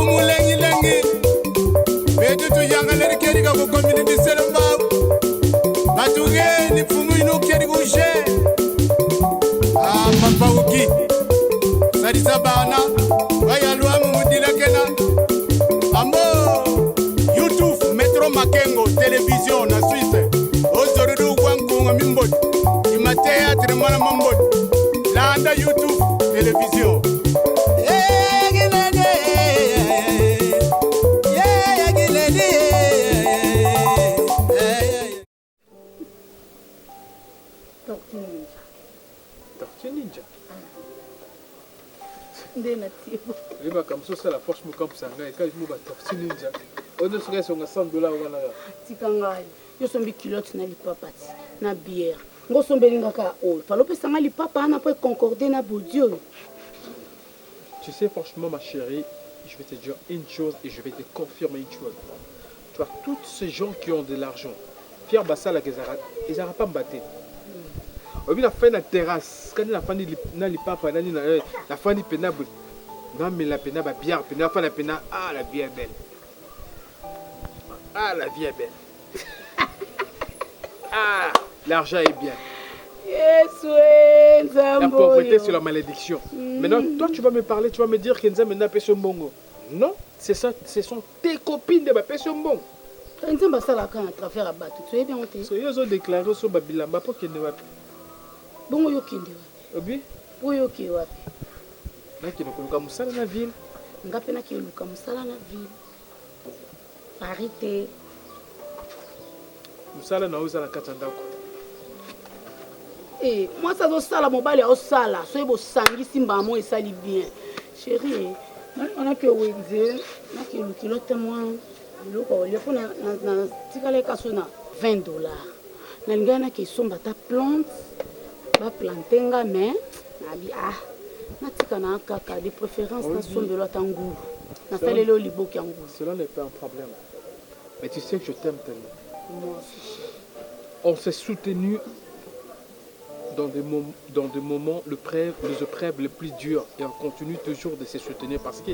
Mfumu lengi-lengi betu tuyangaleli kedi ka ku commune di Selembao batungeni mfumu inu kedi kushe ah papa uki salisa bana bayalwamu mudilakena ambo youtube metro makengo television na Suisse ozorudu gwankunga mimboti imateatre mwana mamboti landa youtube television. Tortue Ninja. Tortue Ninja. Nde na tie. Oyebaka mosusu osala force mokamwisa ngai kaka mo ba Tortue Ninja. Oyo nyonso kaka esonga 100 $ wana kaka. Tika ngai. Yo sombi culotte na lipapa ti na bière. Ngo osombeli nga kaka oyo. Fallait opesa nga lipapa wana po e concorder na body oyo. Tu sais franchement ma chérie, je vais te dire une chose et je vais te confirmer une chose. Tu vois, toutes ces gens qui ont de l'argent, Pierre basalaka ezalaka ezalaka pamba te. Oyebi nafandi na terrasse, kani nafandi na lipapa nani na eh, nafandi pena boye. Namela pena ba bière pena nafanda pena ah la vie est belle. Ah la vie est belle. Ah l'argent est bien. Yesu eh, La Nzambe pauvreté, oyo. c'est la malédiction. Maintenant, toi, tu vas me parler, tu vas me dire que Nzambe n'a pas mbongo. Non, c'est ça, ce sont tes copines de bapesi yo mbongo. Nzambe asalaka na travers ya bato, toyebi yango te. So yo ozo déclarer so babilamba po kende wapi? Bongo yo okende wapi? Obi? Po yo okende wapi? Nakende koluka mosala na ville. Nga mpe nakende koluka mosala na ville. Paris te. Mosala na yo eza na kati ya ndako. Eh, mwasi azosala mobali aosala soki bosangisi mbamo esali bien. Chérie, nake wenze nake lukilo te mwa biloko ya kolia mpo natikalaki kaso na 20 $. Nalingaki nake esomba ata plante baplante nga, mais nabi ah natika na kaka de préférence nasombelo ata ngulu nasaleli oyo liboki ya ngulu. Cela n'est pas un problème. Mais tu sais que je t'aime tellement. Moi aussi, chérie. On s'est soutenu dans des moments les épreuves les plus dures et on continue toujours de se soutenir parce que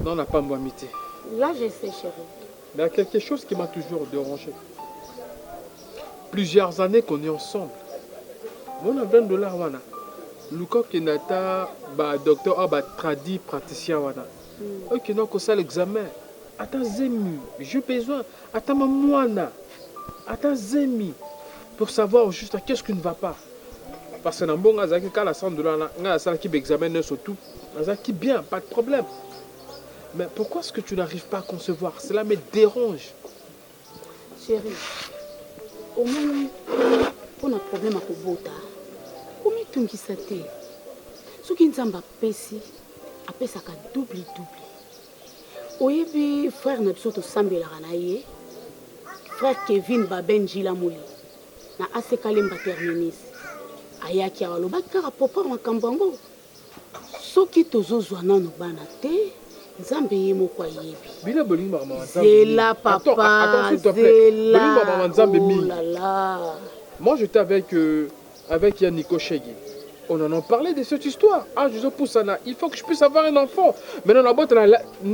non, on n'a pas amitié. Là, je sais, chérie. Mais il y a quelque chose qui m'a toujours dérangé. Plusieurs années qu'on est ensemble. Moi, on a 20 $ wana. Luka okende ata ba docteur oyo ba tradipraticien wana. Okende kosala examen. Ata zemi, j'ai besoin. Ata ma mwana. Ata zemi. Pour savoir juste qu'est-ce qui ne va pas. Parce que na mbongo azalaki kala 100 $ na ngai asalaki ba examen nyonso tout. Azalaki bien, pas de problème. Mais pourquoi est-ce que tu n'arrives pas à concevoir? Cela me dérange. Chérie, omoni mpona problème ya kobota, komitungisa te. Soki Nzambe apesi, apesaka double double. Oyebi frère na biso tosambelaka na ye, frère Kevin Baben Njila Muli na Asekalemba terminus, ayaki awa, alobaki kaka propre makambo yango. Soki tozozwa nano bana te, Nzambe ye moko ayebi. Bino bolingi makambo ya Nzambe Zela. mingi. Attends, Papa. attends, s'il te plaît. Zela. Bolingi makambo ya Nzambe Oh mingi. là là. Moi, j'étais avec Yannick Oshegi. On en a parlé de cette histoire. Ah, je pousse il faut que je puisse avoir un enfant. Maintenant, na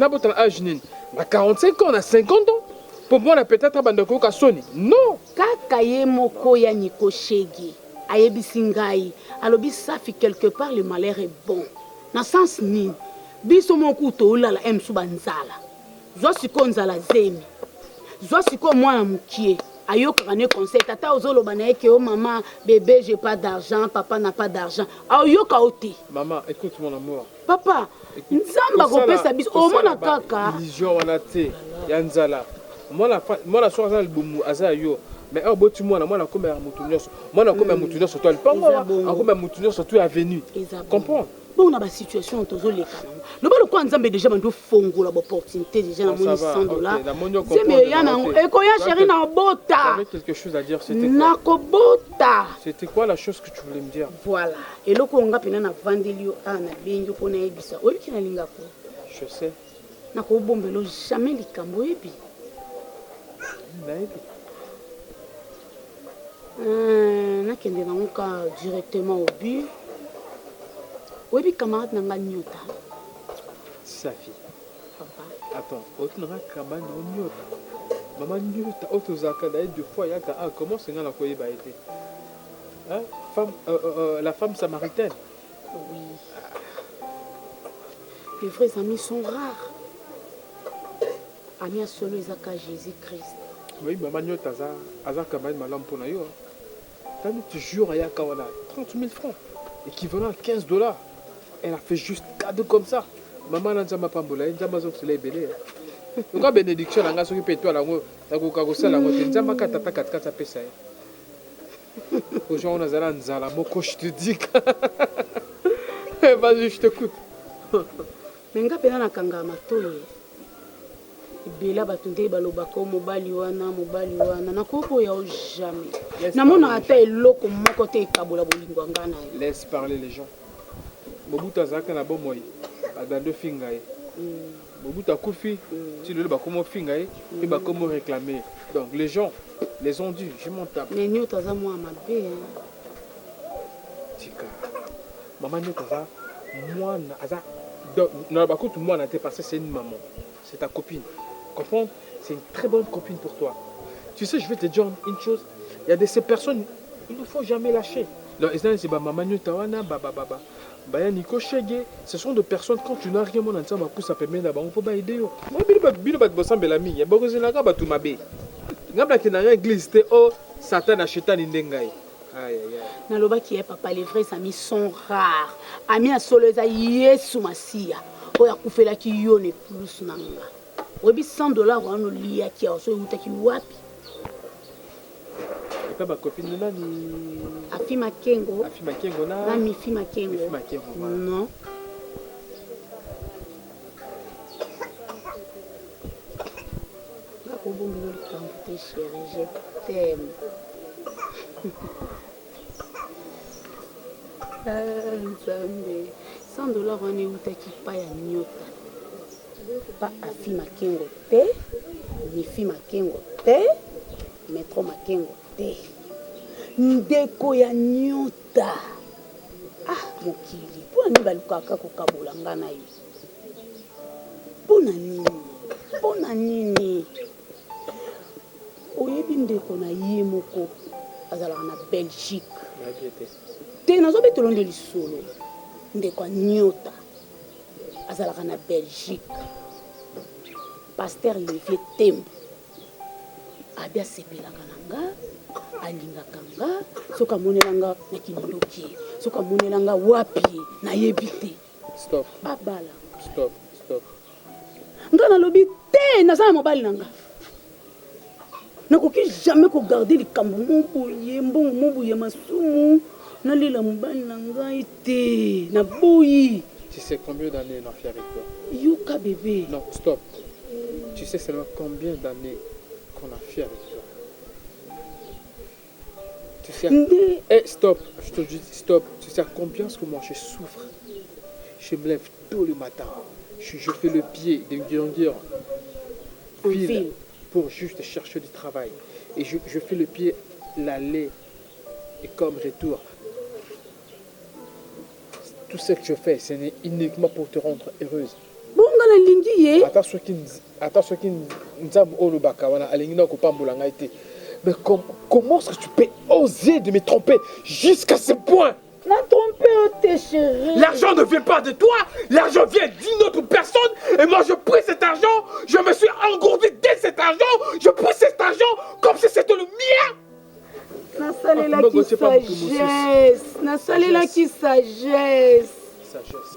botte na âge nini? Na 45 ans, na 50 ans. Pour moi, na peut-être bandeko ka soni. Non. Kaka ye moko ya Niko Shege ayebisi ngai, alobi safi, quelque part le malheur est bon. Na sens nini? Biso moko toolala e mosusu banzala. Zwa sikoyo nzala, zemi, zwa sikoyo mwana mokie ayokaka ne conseil tata ozoloba na ye ke o mama bébé, j'ai pas d'argent, papa n'a pas d'argent, aoyoka o te. Maman, écoute mon amour. Papa, Nzambe akopesa biso, omona kaka. Illusion wana te ya nzala. Mwana soki aza na libumu, aza ya yo. Mais awa boti mwana, mwana akomela motu nyonso, mwana akomela motu nyonso to alipango Eza awa bongo. akomela motu nyonso to avenue. Eza bongo. Comprendre. Bongo na basituation tozoleka nango, loba lokola Nzambe déjà bandi ofongola baopportunité déjà. Bon, Namoni ça va, 100 dollars. ok, namoni yo Nzambe comprendre eya nango te. ekoya, chéri, na obota. Tu avais quelque chose à dire, c'était quoi? Nakobota. C'était quoi la chose que tu voulais me dire? Voilà, eloko oyo nga mpena navandeli yo awa, nabengi yo mpo nayebisa. Oyebiki nalingako. Je sais. Nakobombela jamais likambo, oyebi. Nayebi. Nakende nango ka directement au but. Oyebi camarade na nga Nyota? Safi. Papa. Attends, otuna nga kama na nyota. Mama nyota oyo tozalaka na ye deux fois yaka ah comment c'est nga na koyeba ye te. Hein? Femme, euh, euh, euh, la femme samaritaine. Oui. Les vrais amis sont rares. Ami ya solo eza ka Jésus Christ. Oui, mama nyota aza aza camarade malamu mpona yo. Tani toujours ayaka wana 30 000 francs équivalent à 15 dollars. Elle a fait juste cadeau comme ça. Maman na nzambe apambola ye, nzambe azongisela ebele. Loka bénédiction na nga soki mpe étoile yango nakoka kosala yango te. Nzambe aka tata katikati apesa ye. Ojo wana azala nzala moko je te dis. Vas-y, je t'écoute. Mais nga pena nakangaka matoyi. Ebele ya bato nde balobaka o mobali wana mobali wana nakoki koya o jamais. Namonaka ata eloko moko te ekabola bolingo ya nga na yo. Laisse parler les gens. Mobutu azalaka na bomoi babandi ofinga ye. Mobutu akufi ti lelo bakoma ofinga ye pe bakoma réclamer ye. Donc les gens les ont dit je m'en tape. Mais Nyoto aza mwana mabe hein. Tika. Maman Nyoto aza mwana aza donc naloba kutu mwana te parce que c'est une maman. C'est ta copine. Comprendre? C'est une très bonne copine pour toi. Tu sais, je vais te dire une chose. Il y a de ces personnes, il ne faut jamais lâcher. Donc, c'est ba maman nyota wana, ba ba ba ba. Ba ya Nico Shege, ce sont des personnes quand tu n'as rien mon nzamba poussa pembeni na bango po ba aider yo. Moi bino ba bino ba bosambela mingi, bokozelaka bato mabe. Nga nakenda nga église te oh Satan na shetani nde ngai. Aïe aïe aïe. Nalobaki ye papa, les vrais amis sont rares. Ami ya solo eza Yesu Masiya oyo akufelaki yo na ekulusu na nga. Oyebi 100 dollars wana oliaki awa soki ewutaki wapi? Epa ba copine nani? Afi Makengo. Afi Makengo na na Mifi Makengo. Mifi Makengo. Voilà. Non. Nakobombela likambo te chérie, je t'aime. Ah, Nzambe, 100 dollars wana eutaki pa ya nyota. Pa Afi Makengo te, Mifi Makengo te, Metro Makengo te. Ndeko ya nyota. Ah, mokili, mpo na nini balukaka kokabola nga na yo? Mpo na nini? Mpo na nini? Oyebi ndeko na ye moko azalaka na Belgique. Te, nazobetelo nde lisolo. Ndeko ya nyota azalaka na Belgique. Pasteur Levier Tembo abi asepelaka na nga, alingaka nga, soki amonela nga na kindoki, soki amonela nga wapi nayebi te. Stop. Abala. Stop, stop. Nga nalobi te, naza na mobali na nga. Nakoki jamais ko garder likambo mo boye, mbongo mo boye ya masumu, nalela mobali na ngai te, naboyi. Tu sais combien d'années na fait avec toi? Yoka bebe. Non, stop. Tu sais seulement combien d'années qu'on a fait avec toi? Tu sais. Nde. Eh, stop, je te dis stop. Tu sais combien ce que moi je souffre. Je me lève tôt le matin. Je, je fais le pied de Ngirngir. Ville, ville pour juste chercher du travail. Et je, je fais le pied l'aller et comme retour. Tout ce que je fais, c'est uniquement pour te rendre heureuse. Bonga nalingi ye. Ata soki ata soki nzambe oyo olobaka wana alingi na kopambola ngai te. Mais com, comment est-ce que tu peux oser de me tromper jusqu'à ce point? Na trompe yo te chérie. L'argent ne vient pas de toi, l'argent vient d'une autre personne et moi je pris cet argent, je me suis engourdi dès cet argent, je pris cet argent comme si c'était le mien. Nasalelaki sagesse, nasalelaki sagesse. Sagesse.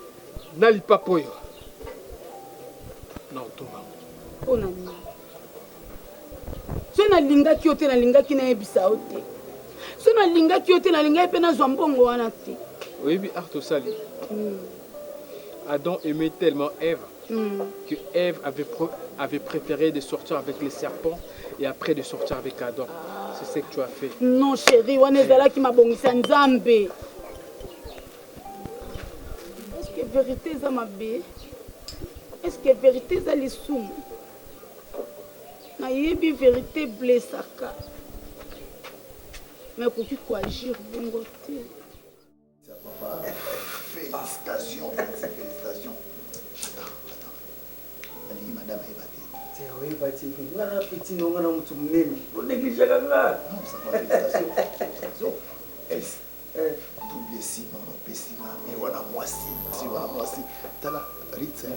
Na lipapa oyo. Na otumba. Mpo na nini? Soki nalingaki yo te, nalingaki nayebisa yo te. Soki nalingaki yo te, nalingaki mpe nazwa mbongo wana te. Oyebi art osali? Adam aimait tellement Ève que Ève avait, avait préféré de sortir avec les serpents et après de sortir avec Adam. C'est ce que tu as fait. Non chérie, wana ezalaki mabongisa Nzambe. Est-ce que vérité eza mabe? Est-ce que vérité eza lisumu? Nayebi verite blessaka mais okoki ko agir bongo te. Papa, félicitations, félicitations. Attends, attends. Nalingi madame ayeba. Nga na petit no nga na mutu munene. O negligeaka nga. Non, ça va, félicitations. Félicitations. Fils. Eh. Double sim opesi nga mais wana mwasi si wana mwasi tala Rita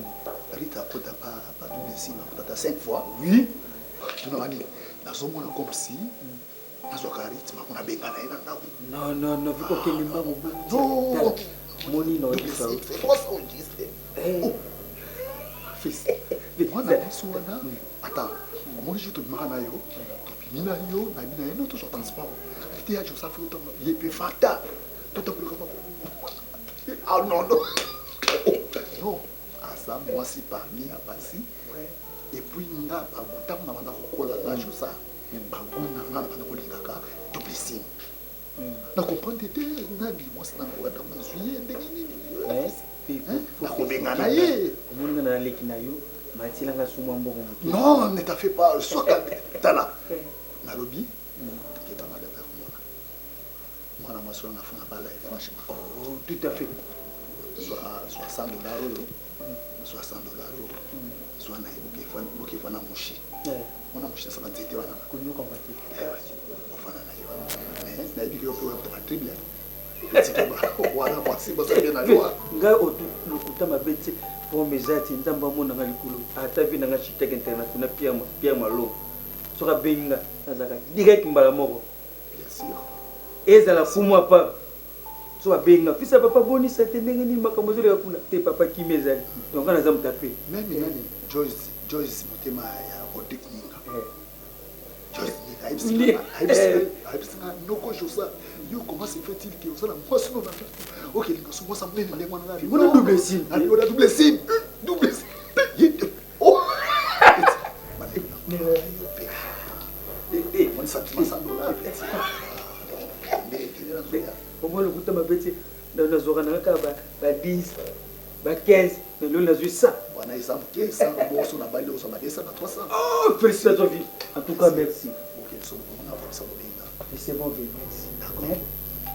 Rita akota pa pa double sim akota ata 5 fois oui tuna wani nazomona comme si nazwaka rythme ako nabenga na ye na ndako non non non viko okende mbangu non moni na oyebisa eh. oh. fils mwana biso wana ata omoni jour tobimaka na yo tobimi na yo nabi na ye no tozwa transport te ya josaph otango ye mpe fata totambolaka mako ah non non non aza mwasi parmi ya basi et puis nga ntango na banda kokola na josa bagu na nga na banda kolingaka double sim na comprendre te nani mwasi na nga wana nazwi ye ndenge nini nakobengana ye omoni nga na leki na yo matila nga sumwa mbongo moke non ne t'en fais pas soka tala nalobi tokebanga data komona mwana mwasi wana afuna bala ye franchement oh, tout à fait zwa zwa 100 dollars oyo zwa 100 dollars oyo zwa na ye bokefana na moshi mwana moshi asala nzete wana ofanda na ye wana mais nayebi ke yo mpe oya moto batrible wana mwasi bazali na yo ngai lokuta mabe te pombe eza ti nzambe amona nga likolo ata vie na nga chiteke international pierre malongo soki abengi nga nazalaka direct mbala moko bien sûr ezala kumwa pa so abengi nga fisa papa bonisa te ndenge nini makambo ezoleka kuna te papa kimi ezali donc nga naza moto ape meme nani joyce joyce motema ya rodrick ninga eh. joyce ninga ayebisi nga noko josa yo comment se fait-il que osala mwasi no na okelinga so mwasi monene ndenge wana na double sim na double sim double sim oh omoi lokuta mabe te nazwaka nanga kaka ba 10 ba 15 mais lelo nazwi 100 wana eza moke 100 boso na bali ozwa ba 200 ba 300 oh félicitations vie en tout cas merci ok so on a ça bobenga et c'est bon vie merci d'accord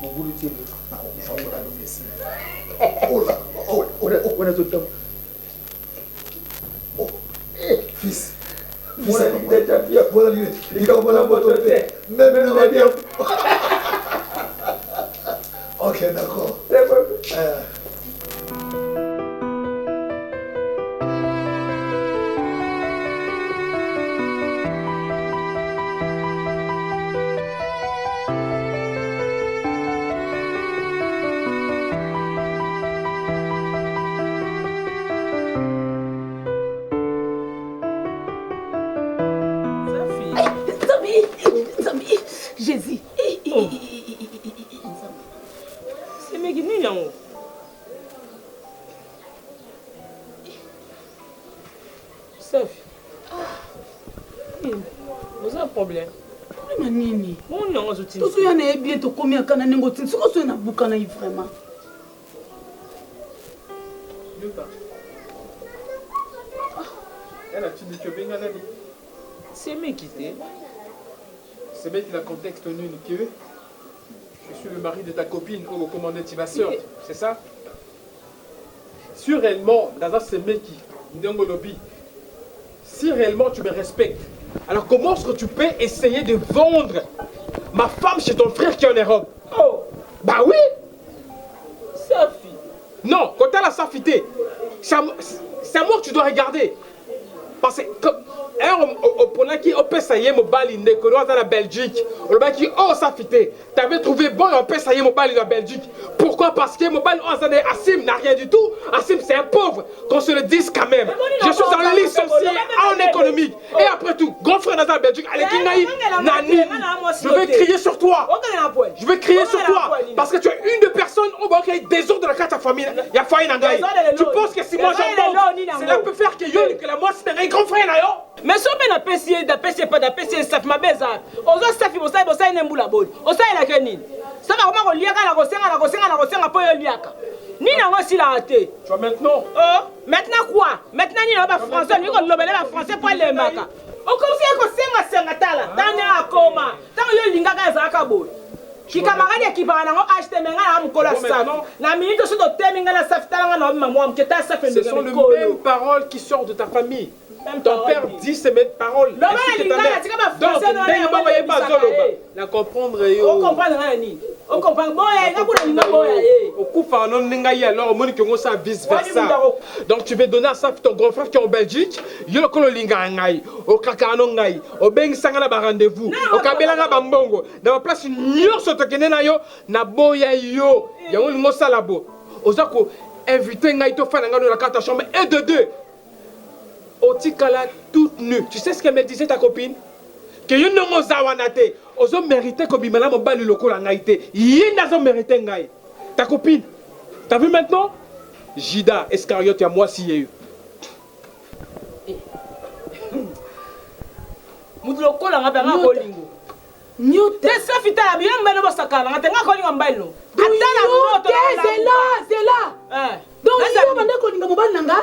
mobulu te oh là oh oh wana azotamba Oh, eh, fils. Fils, voilà likambo na moto te meme na badia. Ok, d'accord. Euh. Jésus. Oh. Semeki nini yango? Safi. Oza problème. Problème nini? Moni yango azotinda. Tozoya na ye bien tokomi akana ndenge otindi soki osoya na bukana ye vraiment. Yoka. Elle a tu dit que benga nani? Semeki te. Semeki na contexte nini que je suis le mari de ta copine ou commandé ma soeur, c'est ça? Si réellement naza semeki ndenge olobi, si réellement tu me respectes, alors comment est-ce que tu peux essayer de vendre ma femme chez ton frère qui est en Europe? Oh! Bah oui! Safi! Non, quand elle a Safi, c'est à moi que tu dois regarder. Parce que oponaki opesa ye mobali ndeko no aza na Belgique olobaki oh Safi te t'avais trouvé bon opesa ye mobali na Belgique pourquoi parce que mobali oyo aza na ye Asim n'a rien du tout Asim c'est un pauvre qu'on se le dise quand même je suis un licencié en économique et après tout grand frère naza na Belgique aleki ngai na nini je vais crier sur toi je vais crier sur toi parce que tu es une des personnes oyo baokei désordre na kati ya famille ya foyer na ngai tu penses que si moi j'en manque cela peut faire que yo que la mwasi na ngai grand frère na yo mais so mpe napesi ye napesi ye mpe napesi ye safi mabe eza ozo safi bosali bosali ne mbula boni osalelaka nini soki akoma koliaka na kosenga na kosenga na kosenga mpo yo oliaka nini yango esilaka te tu as maintenant oh maintenant quoi maintenant nini yango bafrançais olingi kolobele bafrançais mpo alembaka okomisi ye kosengasenga tala tala ndenge akoma ntango yo olingaka azalaka boye kikamarade ekipaka nango age te me ngai naa mokolo ya safi na minute oso totemi ngai na safi tala ngai na obima mwa moke tala safi Ce sont les mêmes paroles qui sortent de ta famille. Ton père dit ces mêmes paroles. Loba na lingala, tika ba français na ndenge bongo ye bazoloba. Na comprendre yo. O comprendre nga nini? O comprendre boya nga kuna linga boya ye. Okufa no ndinga ye alors omoni que ngo ça vice versa. Donc tu veux donner à ça ton grand frère qui est en Belgique, yo lokolo linga ngai, okaka no ngai, obengisa nga na ba rendez-vous, okabela nga ba mbongo, na ba place nyonso tokende na yo, na boya yo. Yango lingo sala bo. Oza ko inviter ngai to fana ngai na kata chambre 1 2 2. Otikala toute nue. Tu sais ce qu'elle me disait ta copine? Que yo ndongo oza wana te. Ozo mériter kobima na mobali lokola ngai te. Ye nde azo mériter ngai. Ta copine. T'as vu maintenant? Judas Iscariote ya mwasi ye yo. Mutu lokola nga mpe nga kolingo. Nyota. Te safi tala bino mibali bosakana nga te nga kolinga mobali no. Ata na moto. Zela zela. Eh. Donc yo banda kolinga mobali na nga?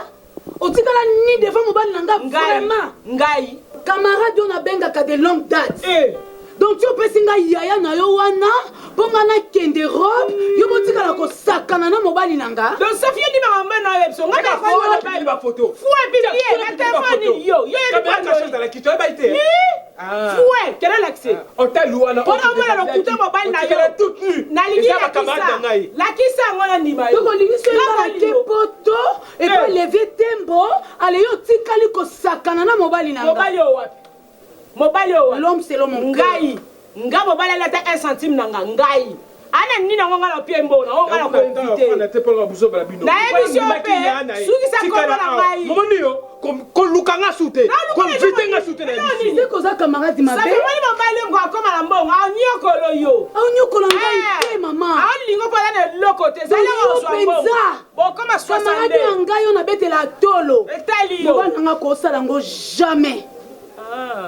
Otikala ni devant mobali na nga vraiment. Ngai. Camarade oyo nabengaka de longue date. Eh. Donc ti opesi ngai yaya na yo wana mpo ngai nakende robe yo botikala kosakana na mobali na nga. Donc Sophie yo ndimaka mobali na yo biso ngai na publie ba photo. Fouet publie na telefone yo. Yo yebi kwa nini. Ezalaki to yebi te. Fouet kena lakise. Hotel wana. Pona omona lokuta mobali na yo. Nalingi lakisa. Lakisa yango na ndima yo. Donc olingi soki nga nake poto epa levier tembo ale yo otikali kosakana na mobali na nga. Mobali oyo wapi? Mobali oyo wapi? L'homme selon mon cœur. Ngai. Nga mobali alata 1 centime na nga ngai. Ana nini yango nga na pie mbona oyo nga na ko invite. Nayebisi yo mpe sukisa kombo na ngai. Momoni yo koluka nga su te koinvite nga su te na yebi. Te koza camarade mabe. Safi moni mobali ngo akoma na mbongo anyokolo yo. Anyokola ngai te mama. Alingo mpo aza na eloko te. Zali ozwa mbongo. Bokoma 62. Camarade ya ngai oyo nabetela tolo. Etali yo. Mobali na nga kosala yango jamais.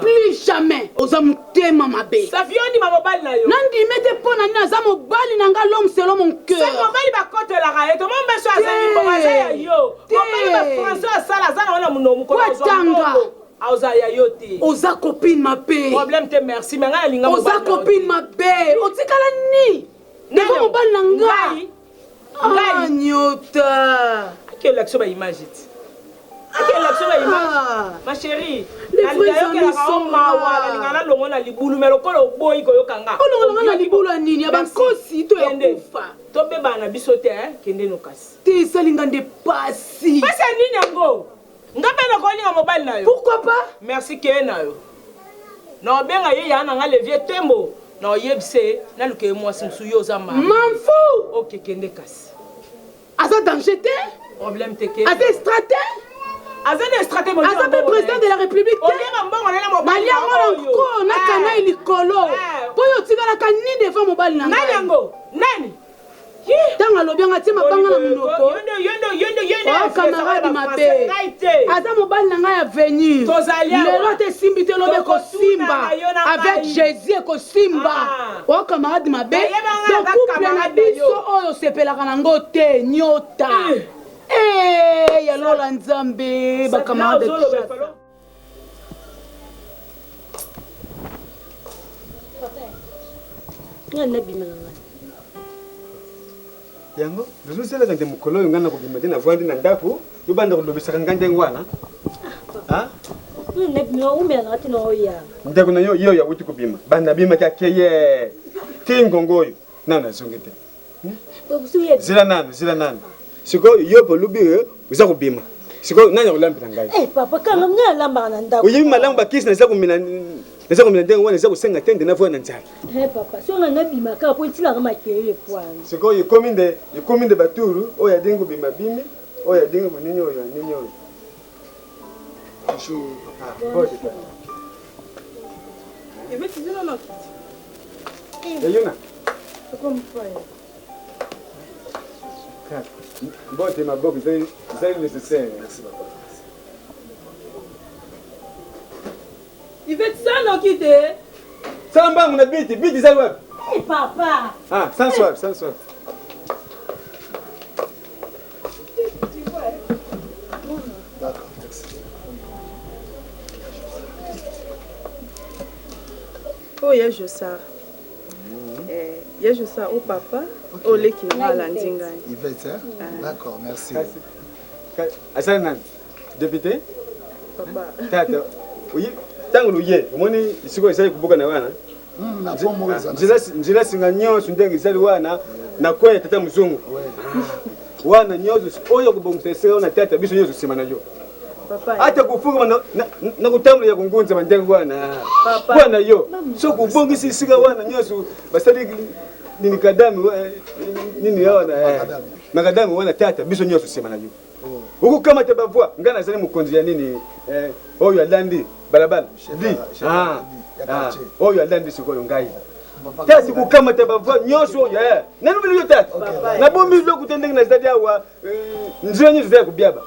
Plus jamais oza motema mabe. Safi yo ndima mobali na yo. Nandime te mpo na nini aza mobali na nga l'homme selon mon cœur. Soki mobali bakotelaka ye tomoni mbeso azali mbongo aza ya yo. Mobali ba français asala aza na wana monoko mokolo azwa mbongo. Aza ya yo te. Oza copine mabe. Problème te merci mais ngai nalinga mobali. Oza copine mabe. Otikala ni. Devant mobali na nga. Ngai. Ah, nyota. Akela biso ba image ti. Akela biso ba image. Ma chérie. Les vrais amis sont mawa nalinga nalongo na libulu mais lokola oboyi koyoka nga. Olongola nga na libulu ya nini ya bankosi to ya kufa. Tobebana na biso te kende no kasi. Te esali nga nde pasi. Pasi ya nini yango? Nga mpe nakolinga mobali na yo. Pourquoi pas? Merci keye na yo. Na obenga ye ya na nga le vieux Tembo. Na oyebise naluka ye mwasi mosusu yo oza mari. M'en fous. Ok kende kasi. Aza danger te. Problème te ke. Aza extra te. Aza na extra te Aza pe président de la République te. Oliaka mbongo na mobali. Nalia ngo na nko na kanai likolo. Po yo otikalaka ni devant mobali na ngai. Nani yango? Nani? Ntango alobi yango atie mabanga na monoko. Oh camarade mabe. Aza mobali na ngai avenir. Lelo ata esimbi te lobi ekosimba. Avec Jésus ekosimba. Oh camarade mabe. Donc couple na biso oyo osepelaka nango te nyota. Eh ya lola Nzambe ba camarade. Nga nabima na ngai. Yango nazozelaka nde mokolo oyo ngai nakobima te navandi na ndako yo banda kolobisaka ngai ndenge wana. Ah nabima umela na te na oya. Ndeko na yo ye oyo awuti kobima banda abimaki akeye ti ngongo oyo nano azongi te. Zela nanu, zela nanu. Sikoyo yo bolubi oza kobima. Sikoyo nani akolambela ngai? Eh papa, kanga ngai alambaka na ndako. Oyebi malamu bakisi naza komela naza komela ndenge wana eza kosenga te nde navoya na nzala. Eh papa, soki ngai nabima kaka po etilaka makelele pwana. Sikoyo ekomi nde ekomi nde baturu oyo adingi kobima bimi oyo adingi bonini oyo nini oyo. Bonjour papa. Bonjour. Eyuna. Mbote maboko ezali nécessaire. Merci papa. Yvette sanoki te. Sala mbangu na biti, biti ezali wapi? Hey, papa. Ah, sans soif, sans soif. D'accord, merci. Oh, ya Josar. Eh, ya Josar, oh papa, oh leki na nga alandi ngai. Yvette, hein? D'accord, merci. Asali nani? Député? Papa. Tata, oyi ntango loye omoni esika ezali kobukana wana hmm, nzela singa nyonso ndenge ezali wana na kweya tata mozungu wana nyonso oyo kobongisa esika wana tata biso nyonso nsima na yo ata kofukama na kotambola ya kongunzama ndenge wana mpo na yo soki obongisi esika wana nyonso basali nini kadame eh, nini wana eh, makadame wana tata biso nyonso nsima na yo oh. okokamata bavoi ngai nazali mokonzi ya nini eh, oyo alandi balabala di ah, ah, oyo alandi sikoyo ngai tati kokamata bavoi nyonso oyo nanobeli yo tata nabombi biloko te ndenge nazali awa nzela nyonso eza ya kobiaba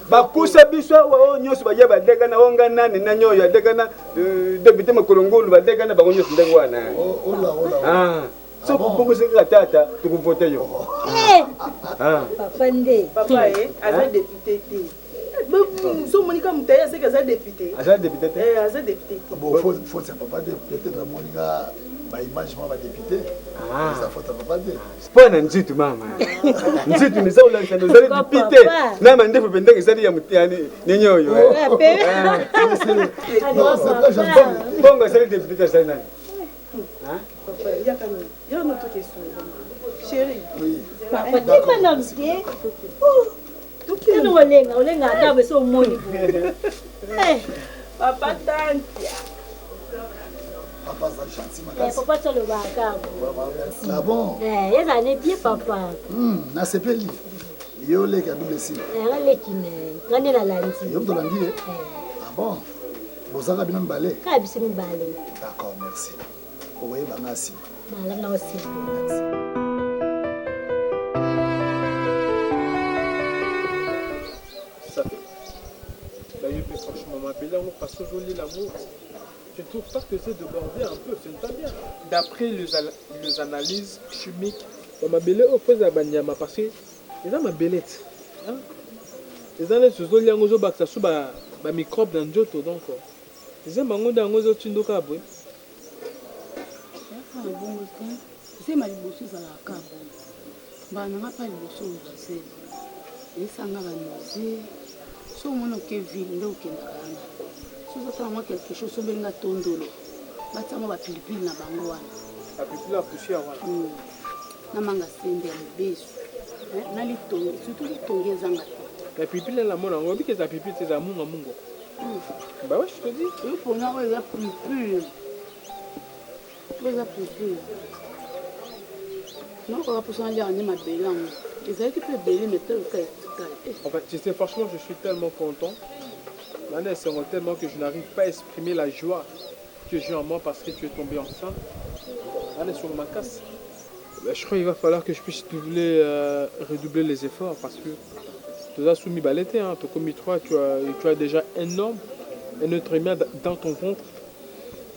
bakusa biso awa oyo nyonso baya badekana oyo nga nani nani oyo adekana euh, depute makolo ngulu badekana bango nyonso ndenge wana oh, oh ah. soki obongisi kaka tata tokovote yo eh! ah. papa nde papa eh, aza depute te so omoni ka moto aye aseki aza depute aza depute te eh, aza depute te bon faute ya papa te peut-être amoni nga ba image mwa ba député ah. eza faute ya papa te mpo na nzitu mama nzitu eza kolakisa ozali dipite na mandefu mpe ndenge ezali ya nini oyo bongo azali depute te azali nani Papa tika nanu te tokende olenga olenga ata boye so omoni papa tantia Papa aza gentil makasi. Eh, papa tolobaka. Ah bon? Eh, ezala ne bien papa. Hmm, nasepeli. Yo leki ya double sim. Eh, nga leki ne. Nga nde nalandi. Yo moto olandi ye? Eh. Ah bon? Bozaka bino mibale? Kaka biso mibale. D'accord, merci. Okoyeba nga nsima. Malamu na osepela. D'ailleurs, franchement, ma belle, parce que je lis l'amour. Je ne trouve pas que c'est débordé un peu, ce n'est pas bien. D'après les, les analyses chimiques, mabele oyo mpo ezala banyama parce que eza mabele ti eza neti ozolia yango ozobakisa su bamicrobe na nzoto donc zema yango nde yango ezotindoka boye bongo te zema liboso ezalaka kaka bongo mbala na nga mpa liboso ozwa zema esanga banoze so omoni oke ville nde okendaka wana so ozosala mwa quelque chose sombeli nga tondolo batia mwa bapilipili na bango wana bapilipili ya poussière wana hmm. na manga sembe ya mobesu eh, na litongi surtout litongi ezanga te na pilipili na mona yango obiki eza pilipili te eza munga munga hmm. bah ouais je te dis yo pona oyo eza pilipili oyo eza pilipili nakoka mposa naliaka nde mabele yango ezalaki mpe ebele mais toyoka etikali eh. En fait, tu sais, franchement, je suis tellement content. L'année, c'est tellement que je n'arrive pas à exprimer la joie que j'ai en moi parce que tu es tombé enceinte. Allez, sur ma casse. Ben, je crois qu'il va falloir que je puisse doubler, euh, redoubler les efforts parce que tu as soumis balété, hein, tu as commis trois, tu as, tu as déjà un homme, un autre humain dans ton ventre.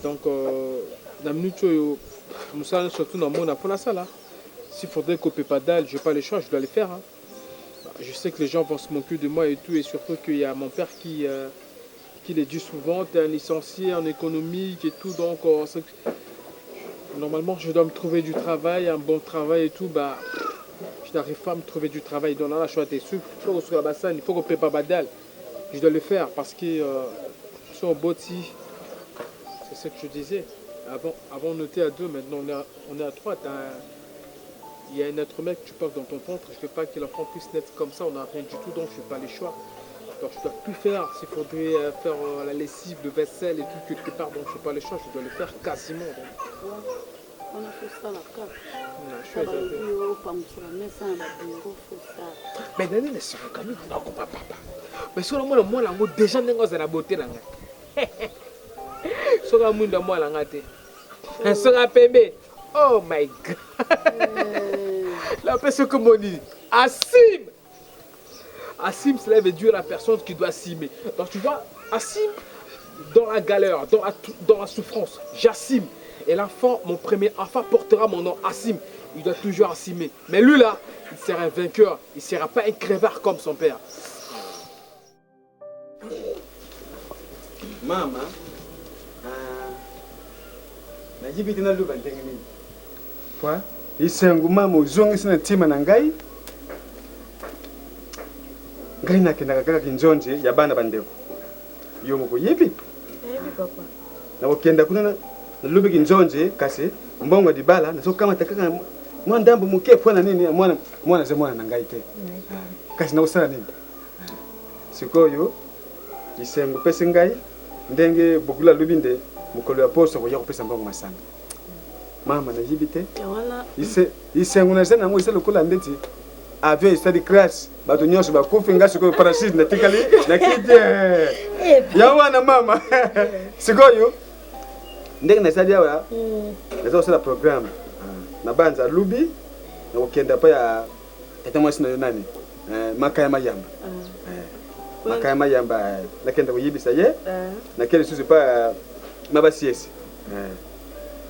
Donc, euh, na minute oyo, mosala surtout na mona pour la salle. Hein. S'il faudrait couper pas dalle, je n'ai pas le choix, je dois le faire. Hein. Je sais que les gens vont se moquer de moi et tout, et surtout qu'il y a mon père qui, euh, qui le dit souvent, tu es un licencié en économique et tout, donc euh, normalement je dois me trouver du travail, un bon travail et tout, bah je n'arrive pas à me trouver du travail. Donc là, je suis il faut que je il faut qu'on prépare badal. Je dois le faire parce que euh, sur Boti, c'est ce que je disais. Avant, avant on était à deux, maintenant on est à, on est à trois. Il y a un être humain que tu portes dans ton ventre. Je ne veux pas que l'enfant puisse naître comme ça. On n'a rien du tout, donc je n'ai pas les choix. Donc je dois tout faire. S'il faudrait euh, faire euh, la lessive, le vaisselle et tout quelque part, donc je n'ai pas le choix. Je dois le faire quasiment. Donc. wana fosala kaka opangusa mesa na babiro fosala mais nani nasikoka mingi nakopa papa mais soki namona mwana yango deja ndenge azala na bote na ngai soki amwinda mwana nga te soki apembe oh my god napesi kombo nini asim asim cela veut dire la personne qui doit simer donc tu vois asim dans la galère dans la, dans la souffrance j'assume et l'enfant mon premier enfant portera mon nom Assim il doit toujours assumer mais lui là il sera un vainqueur il sera pas un crevard comme son père Mama, ah, nayebi te naloba ndenge nini pwa esengo mama ozongisi na ntima na ngai ngai nakendaka kaka kinzonzi ya bana bandeko. Yo moko oyebi. Nayebi papa. Nakokenda kuna nalobiki nzonzi kasi mbongo ya libala nazokamata kaka mwa ndambo moke mpo na nini mwana mwana aza mwana na ngai te. Kasi nakosala nini? Sikoyo lisengo pesi ngai ndenge bokula alobi nde mokolo ya poso akoya kopesa mbongo masanga. Mama nayebi te. Isengo naza nango eza lokola ndeti avion esali crash bato nyonso bakufi nga sikoyo parachute natikali na kiti eh. ya wana mama sikoyo ndenge nasali awa mm. naza kosala programme ah, na banza lubi nakokenda mpa ya tata mwasi na yo nani eh, makaya mayamba ah. eh, makaya mayamba nakenda koyebisa ye nake lisusu mpa mabasiesi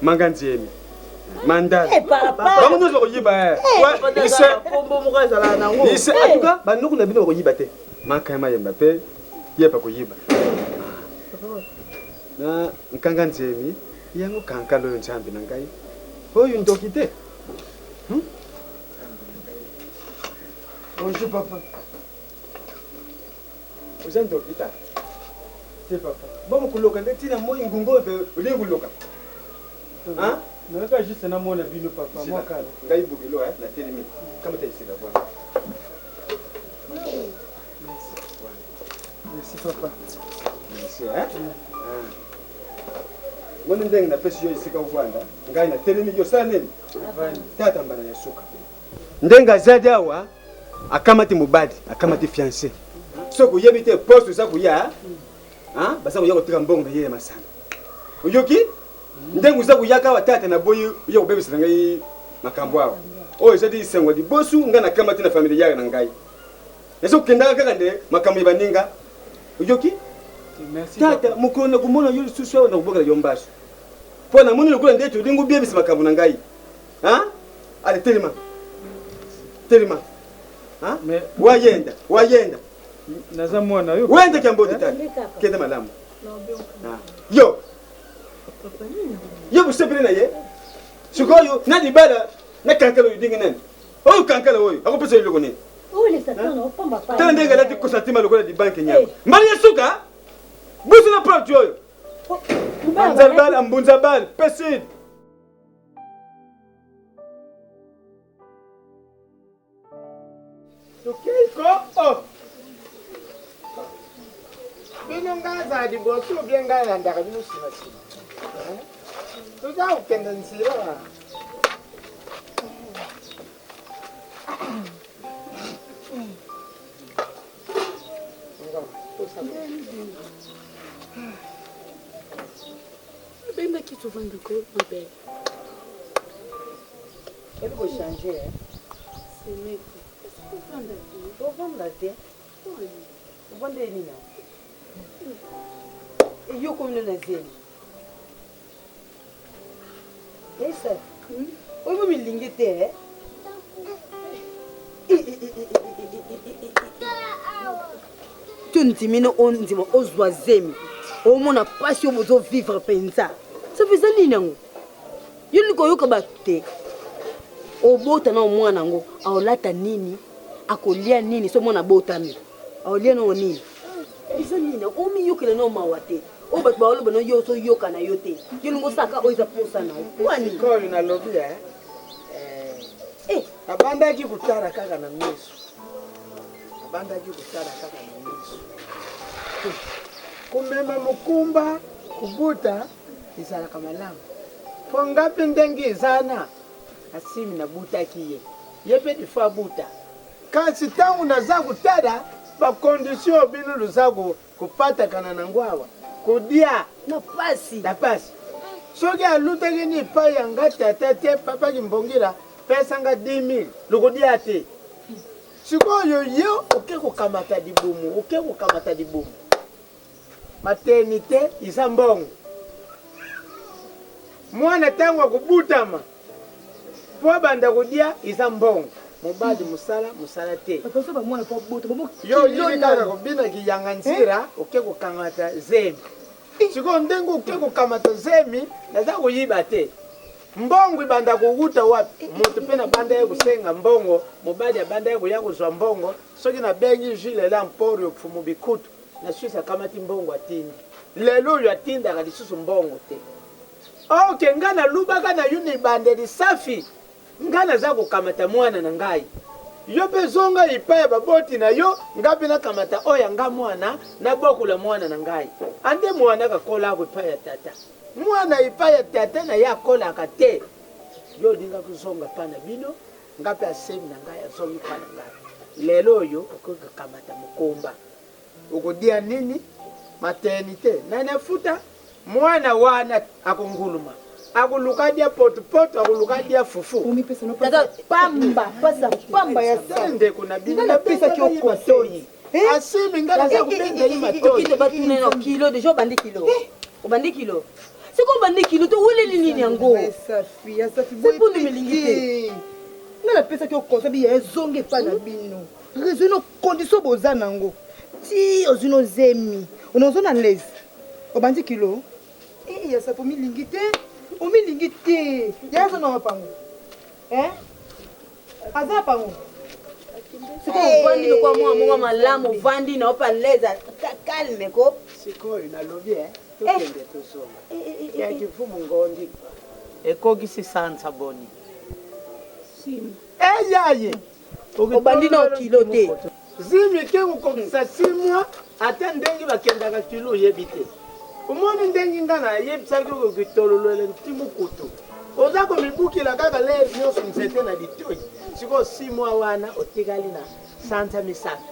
manga nziemi mandala eh, bango nyonso bakoyiba eh. eh. ise atuka banoko na bino bakoyiba te makaya mayemba mpe ye bakoyiba na nkanga nzemi yango kankala oyo nzambe na ngai oyo ndoki te hmm? Bonjour papa. Oza ndoki tata. Te papa. Bongo koloka nde tina moi ngungu oyo olingi koloka. Hein? Nayaka juste namona bino papa mwa kala. Ngai bokilo eh natelemi. Kamata esika voilà. Merci papa. Merci hein. Ah. Moni ndenge napesi yo esika ovanda, ngai natelemi yo osala nini? Tata mbala ya suka. Ndenge azali awa akamati mobali, akamati fiancé. Soki oyebi te poste oza koya, baza koya koteka mbongo na ye ya masanga. Oyoki? Ndenge oza koyaka awa tata na boyi oya kobebisa na ngai makambo awa. Oyo ezali esengo ya liboso ngai nakamati na familiare na ngai. Naza kokendaka kaka nde makambo ya baninga. Oyoki? Tata, mokolo nakomona yo lisusu awa nakobwakela yo mbasu. Mpo namoni lokola nde ete olingi obebisa makambo na ngai. Hein? Allez, telema. Telema. Hein? Mais wayenda, wayenda. Naza mwana yo. Wenda kiambote tata. Kenda malamu. Ah. Yo. Yo busepele na ye. Sikoyo na libala na kankala oyo ndenge nani? Oyo kankala oyo akopesa yo eloko nini? Tala ndenge alati kosatima lokola libanke nyama. Mbali ya suka. Busu na porte oyo. Mbunza mbunza bal, pesid. Tokei ko oh. Bino nga azala liboso obie ngai alandaka bino nsima nsima. Toza kokende nzela. Bembaki tovanda ko ma belle. Oyebi ko changer hein? Semeki. Tovanda te. Tovanda te. Ovanda ye nini yango? Yo okomi no na zemi. Esa. Oyebi milingi te eh? To ndimi no ondima ozwa zemi. Omona pasi oyo bozo vivre mpenza. Safi eza nini yango? Yo olingi koyoka bato te. Obota nao mwana yango aolata nini? Akolia nini? So mwana abotami aolia nao nini? Eza nini? Omiyokela nao mawa te. Oyo bato baoloba no yo ozoyoka na yo te. Yo olingi osalaka oyo eza mposa na yo. Mpo nini? Sikoyo nalobi eh, eh, nabandaki kotala kaka na miso, nabandaki kotala kaka na miso, komema mokumba kobota Ezalaka malamu po nga pe ndenge eza na asimi nabutaki ye ye pe il faut abuta kasi tangu naza kotala ba condition oyo bino loza kopatakana nango awa kodia na pasi na pasi soki alutaki ni epai ya nga tata te papa kimbongila pesa nga 10000 lokodia te sikoyo yo oke kokamata libumu oke kokamata libumu Maternite eza mbongo. Mwana tango akobutama po abanda kodia eza mbongo. Mobali mosala mosala te. Yo oyebi kaka kobina kiyanga nzira oke kokamata zemi. Sikoyo ndenge oke kokamata zemi naza koyiba te. Mbongo ebanda kowuta wapi? Moto pe nabanda ye kosenga mbongo, mobali abanda ye koya kozwa mbongo, soki nabengi Jules Ela Mporio Pfumu Bikutu. Na Suisse akamati mbongo atindi. Lelo oyo atindaka lisusu mbongo te. Ok nga nalubaka na yo na ebandeli safi nga naza kokamata mwana na ngai yo pe zonga epai ya baboti na yo nga pe nakamata oyo ya nga mwana nabokola mwana na ngai ande mwana kakolako epai ya tata mwana epai ya tata na ye akolaka te yo olinga kozonga pa na bino nga pe asemi na ngai azongi pa na ngai lelo oyo okoki kokamata mokomba Okodia nini? Maternite nani afuta? Mwana wana akonguluma akoluka adia potopoto akoluka adia fufu. Tata pamba pasa pamba ya sa. Ndeko na bino napesaki yo conseil. Asimi nga naza kobenda ye matoyi. Okito batuna na kilo deja obandi kilo. Obandi kilo. Siko obandi kilo to weleli nini yango? Safi ya safi boye. Sepundu milingi te. Nga napesaki yo conseil bi ya ezonga epai na bino. Raisonne condition boza nango ti ozwi no zemi onazo na l'aise obandi kilo eh ya sapo omilingi te omilingi te ya aza na wapango eh aza pango sikoyo ovandi lokola mwana moko malamu ovandi na opa l'aise calme ko sikoyo nalobi eh tokende tozonga ya kivumu ngondi ekokisi sanza boni eyaye Obandi nao kilo te. Zimi ke kokokisa 6 mois ata ndenge bakendaka kilo oyebi te. Omoni ndenge nga nayebisaki yo kitololele ntimu kutu. Oza komibukila kaka lere nyonso nzete na litoi. Sikoyo 6 mois wana otikali na sanza misato.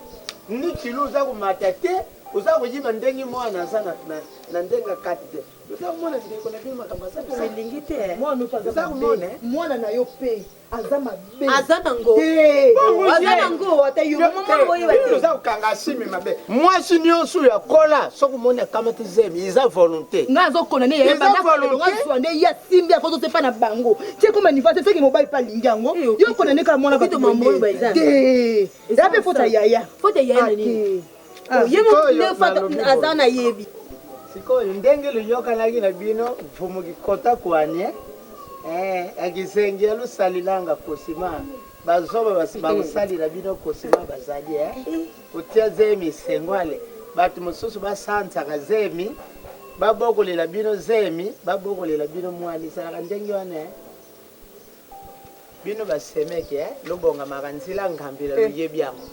Ni kilo oza komata te, oza koyiba ndenge mwana aza na, na, na ndenge akati te. Oza komona ndeko na bino makambo aza kosala. Olingi te. Mwana oyo aza mabe. Mwana na yo pe aza mabe. Aza nango. Te. Aza nango ata yo mama oyeba te. Oza kokanga asimi mabe. Mwasi nyonso oyo akola soki omoni akamati zemi eza volonté. Nga azo kona ne yaya banda kala zwa nde ye asimbi akozo se pa na bango. Tie koma niveau te seki mobali pa alingi yango. Yo kona ne kaka mwana bato. Te. Eza pe faute ya yaya. Faute ya yaya na nini? Ye moko nde faute aza na yebi. Sikoyo ndenge luyokanaki na bino mfumu kikota kuanie eh, akizengi ya lusalilanga kosima bazoba basi bakosalila bino kosima bazali eh. Kotia zemi sengwale bato mosusu basansaka zemi babokolela bino zemi babokolela bino mwana ezalaka ndenge wana eh. Bino ba semeki eh, lobongamaka nzila ngambila loyebi yango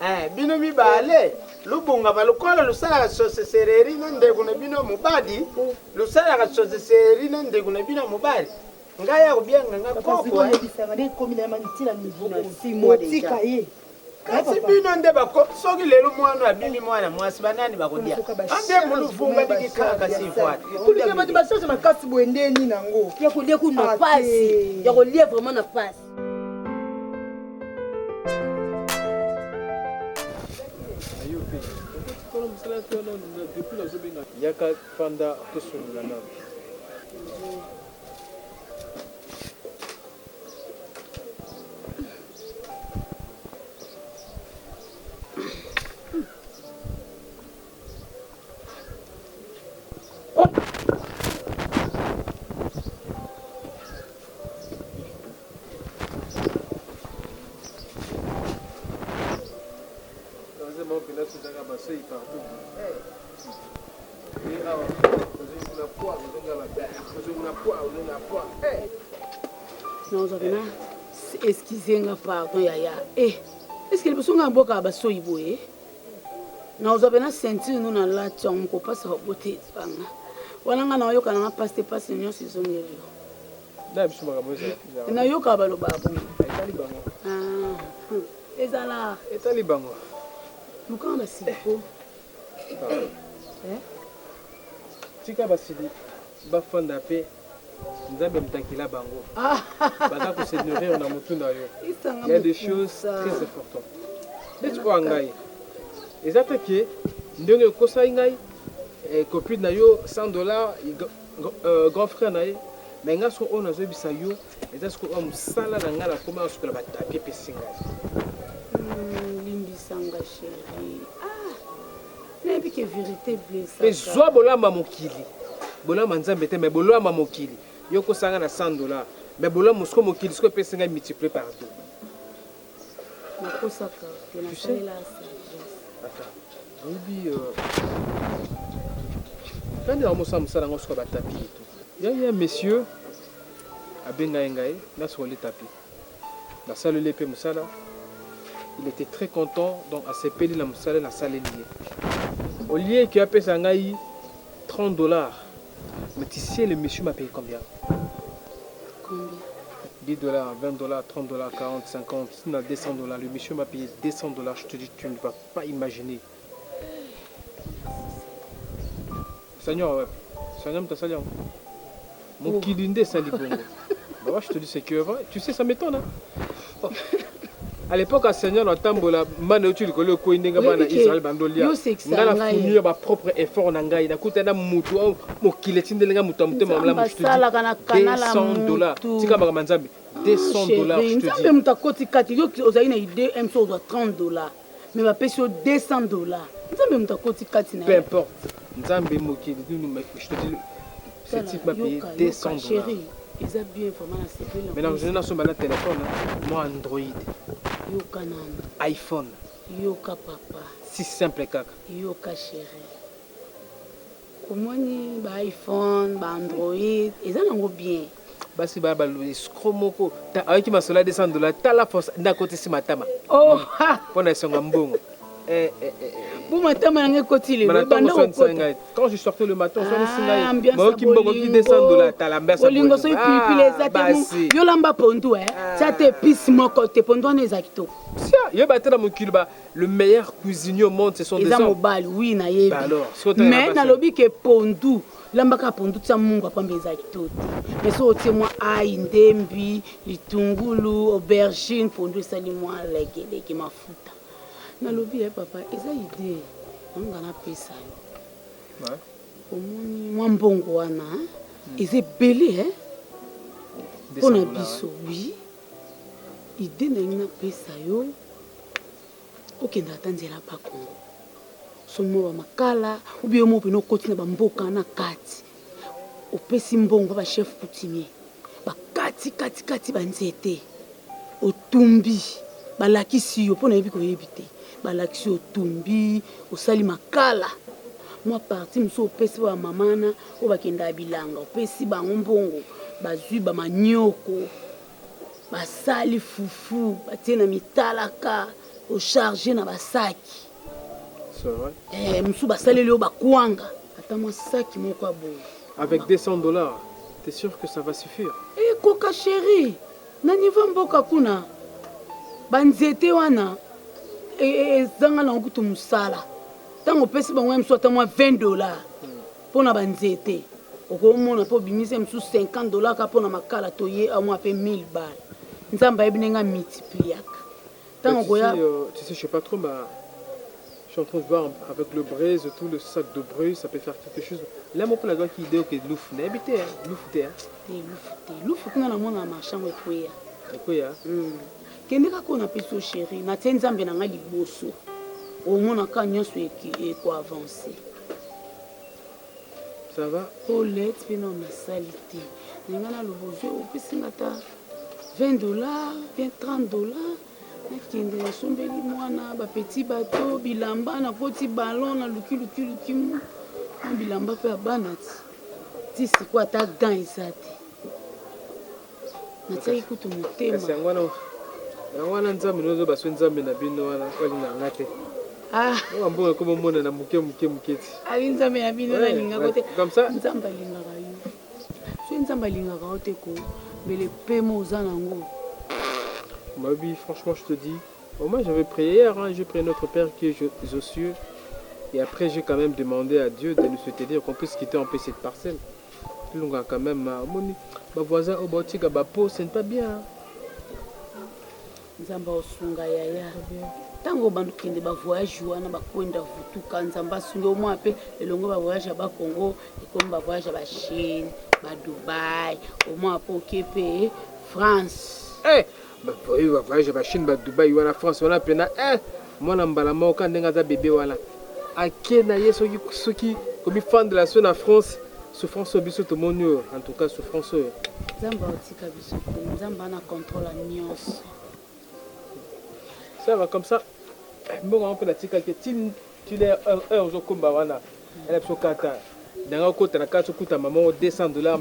eh, bino mibale lobongama lokola losalaka sorcellerie na ndeko na bino mobali, losalaka sorcellerie na ndeko na bino mobali, ngai akobianga nga koko eh. Otika ye Kasi bino nde bako soki lelo mwana abimi mwana mwasi banani bakodia ande muluvunga diki kaka sivoine koluka bato bacharge makasi boye nde nini yango ya kolia kuna na pasi ya kolia vraiment na pasi yaka fanda tosolola nano Nazwaka na excuse nga pardon yaya eh est ce que liboso nga nabwakaka basoyi boye nazwa pena ceinture no nalati yango mokopasa babote ezwanga wana nga nayoka nanga mpasi te mpasi nyonso ezongeli yo nayokaka balobaka bongo etali bango ah, ezala etali bango lukanga basiliko eh? tika basili bafanda pe Nzambe moto akela bango baza ko se nourrir na mutu na yo. Il y a des choses très importantes. Neti oyo ngai eza te ke ndenge okosaki ngai eh, copine na yo 100 dollars euh, grand frère na ye mais ngai soko oyo nazoyebisa yo eza soko oyo mosala na ngai nakoma kosukola batapi epesi ngai hmm, limbisa nga chérie ah Nayebi ke verite blessaka. Pe zwa bolamu ya mokili. Bolamu ya Nzambe te mais bolamu ya mokili. Yo okosa nga na 100 dollars mais bolamu sikoyo mokili sikoyo epesi ngai multiplier par deux. Nakosaka te nasalela sagesse. Attends, oyebi nani yango mosala mosala yango suka batapi etu ya ya monsieur abengai ngai nasokoli tapi nasaleli ye mpe mosala. Il était très content, donc asepeli na mosala nasaleli ye. Au lieu que apesa ngai 30 $, mais tu sais le monsieur m'a payé combien? Combien? 10 $, 20 $, 30 $, 40, 50, na 200 $. Le monsieur m'a payé 200 $. Je te dis, tu ne vas pas imaginer. Seigneur, ouais. Seigneur, moto asali yango. Mokili nde esali bongo. Baba, je te dis, c'est que vrai. Tu sais, ça m'étonne, hein. Oh. À l'époque, à Seigneur, natambola mana euti likolo ekwei ndenge bana Oyebi ke, Israël bandolia. yo osekisa Nga na ngai. fournir ba propre effort na ngai. Nakuta na mutu oyo mokili etindeli ngai moto ya motema Nzambe malamu, je te dis. asalaka na kanala 200 $. mutu. Tika makambo ya Nzambe. 200 $, je te Nzambe dis. moto akoti kati. Yo ozali na idée m so ozwa 30 $, mais bapesi yo 200 $. Nzambe moto akoti kati na Peu ye. importe. Nzambe, mokili, nous, mais je te dis, ce Tala, type m'a payé yoka, 200 yoka, dollars. chéri, eza bien vraiment, nasepeli na Maintenant, kosi. je n'ai pas téléphone, hein. Moi, Android, Yoka nano. iPhone, Yoka, papa. Si simple kaka. Yoka, chéri, omoni ba iPhone, ba Android eza nango bien. Basi baya escroc moko. Ayaki masolo ya 200 $, tala force nde akotisi matama. Oh. Mpo na esonga mbongo. Eh, eh, eh, eh. Bu matama nanga ekoti lelo. Mana ntango Ebanda oswanisa kokota. ngai, quand je sortais le matin, oswanisi Ah, ngai ambiance mayoki ya mbongo ki bolingo. 200 $, tala ambiance ya Bolingo soki Ah, pilipili eza te basi. yo lamba pondu e tia te épice moko te, pondu wana eza kitoko. Sia, yeba te na mokili ba le meilleur cuisinier au monde, ce sont des Eza hommes. mobali, oui, nayebi. Bah alors, soki otanga na Mais basi- nalobi ke pondu, lambaka pondu, tia mungu apamba, eza kitoko te. Mais soki otie mwa ai, ndembi, litungulu, aubergine, pondu esali mwa legelege, mafuta. Nalobi ye, papa, eza idée nanga napesa yo. Omoni mwa mbongo wana, hein? Eza ebele, hein? Mpo na 200 dollars, biso, oui, idée na ngai napesa yo, okende ata nzela Bakongo, soki mwa bamakala obi yo moko mpena okoti na bamboka na kati, opesi mbongo ba bachef coutumier, bakati kati kati banzete, otumbi, balakisi yo, mpo nayebi koyebi te, balakisi yo, otumbi, osali makala. Mwa partie mosusu opesi ba bamama wana oyo bakendaka bilanga, opesi bango mbongo, bazwi bamanioko, basali fufu, batie na mitalaka, ocharge na basaki. C'est vrai. Eh, mosusu basaleli oyo bakwanga, ata mwa saki moko ya boye. Avec 200 $, t'es sûr que ça va suffire? Ekoka, chéri. Na niveau mboka kuna, banzete wana ezanga nango kutu mosala. Ntango opesi bango ya mosusu ata mwa 20 $ mpo na banzete, okomona mpo obimisi ya mosusu 50 $ kaka mpo na makala, toye amwa mpe 1000 bal. Nzambe ayebi ndenge amultipliaka ntango Mais tu koya. sais, tu sais, je sais pas trop, mais je suis en train de voir avec le braise, tout le sac de braise, ça peut faire quelque chose. Là, mon père, qui idée que lufu, n'habité, hein, lufu te, hein. Te, lufu te, lufu kuna namona na marché yango ekweya. Ekweya. Kende kaka oyo napesi yo, chéri. Natie Nzambe na ngai liboso, omonaka nyonso ekoavance. Ça va? Toilette mpe nano nasali te. Na ngai naloba, ozwi, opesi nga ata 20 $ bien 30 $, nakende nasombeli mwana bapetit bato bilamba, nakoti ballon, naluki luki luki mwa bilamba mpe ya bana. Ti ti sikoyo ata gan eza te, natiaki kutu motema. Kasi yango wana Nzambe nozoba so Nzambe na bino wana olinga nga te. Ah. Oyo mbongo ekoma omona na moke moke moke ti. Ali Nzambe na bino Ouais, nalingaka te. ouais, comme ça. Nzambe alingaka yo. Soki Nzambe alingaka yo te, ko mbele pema oza nango. Ma vie, franchement, je te dis, au moins j'avais prié hier, hein, j'ai prié notre Père qui est aux cieux. Et après, j'ai quand même demandé à Dieu de nous soutenir, qu'on puisse quitter un peu cette parcelle. Tout quand même, omoni, ba voisin, oh, bah, tika, bah, po, ce n'est pas bien, hein. Nzambe aosunga, yaya. Ntango obanda okende bavoyage wana, bakwenda vutuka, Nzambe asungi omwa mpe elongo. Bavoyage ya Bakongo ekomi bavoyage ya baChine, baDubai, omwa mpe oke mpe France. Eh, bavoyage ya baChine, baDubai wana, France wana mpena, eh, mwana mbala moko ka ndenge aza bebe wana, ake na ye soki soki komifandela so na France, souffrance oyo biso tomoni oyo, en tout cas souffrance oyo. Nzambe aotika biso te. Nzambe ana contrôle ya nyonso. Ça va comme ça. Mbongo yango mpe natikaki te ti heure ozokomba wana ela biso kata nanga okota na kati okuta mama oyo 200 dollars